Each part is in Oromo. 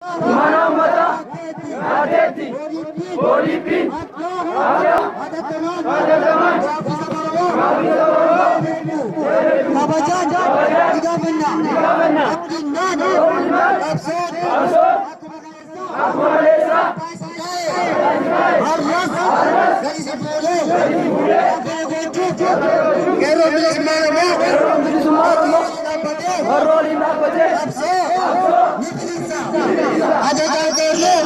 Mana uummataa nyaateetti. ODP'n akka hatattamaan gaaffii saba Oromoo kabajaan ni gaafanna. Abdinnaan qabsoon akkuma kaleessaa har'as gadi si fuudhee gochuuf Qeerroo Bilisummaa Oromoo Bilisummaa Oromoo dhaabbatee warra waliin dhaabbatee qabsoo ni bilinsa. Ajajaan Qeerroo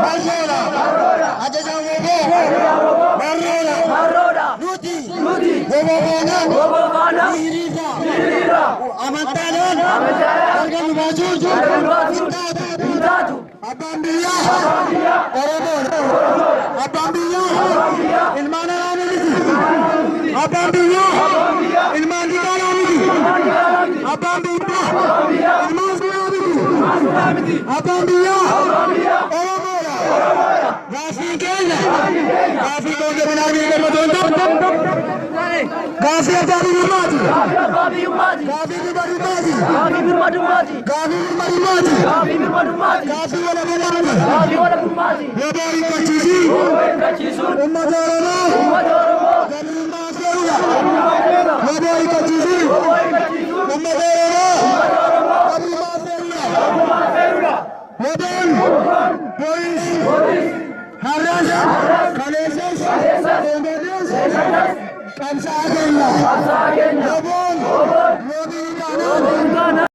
Barroodha. Ajajaan WBO Barroodha. Barroodha. Nuti Nuti WBO faana WBO faana ni hiriirra. Hiriirra. Amantaadhaan gargar nu baasuun Gargar nu baasuun hin taatu. Hin taatu. Abbaan biyyaa Oromoodha. Abbaan biyyaa ilmaan alaa miti. Abbaan biyyaa ilmaan diqaalaa miti. Abbaan biyyaa ilmaan suuraa miti. Abbaan biyyaa Oromoodha. Gaaffii keenya gaaffii keenya binaa gaaffii abbaa biyyummaati. Gaaffii abbaa biyyummaati. Gaaffii birmadummaati. Gaaffii birmadummaati. Gaaffii birmadummaati. Gaaffii birmadummaati. Gaaffii walabummaati. Gaaffii walabummaati. WBO hiikkachiisii. Hiikkachiisuun Uummata Oromoo uummata Oromoo gabrummaa fe'uudha. WBO hiikkachiisii. Hiikkachiisuun Uummata Oromoo gabrummaa fe'uudha. fe'uudha. WBOn boris har'as kaleessas dheengaddas qabsaa'aa keenya. Qabsaa'aa keenya. WBOn yoomiyyuu taanaan Taanaan.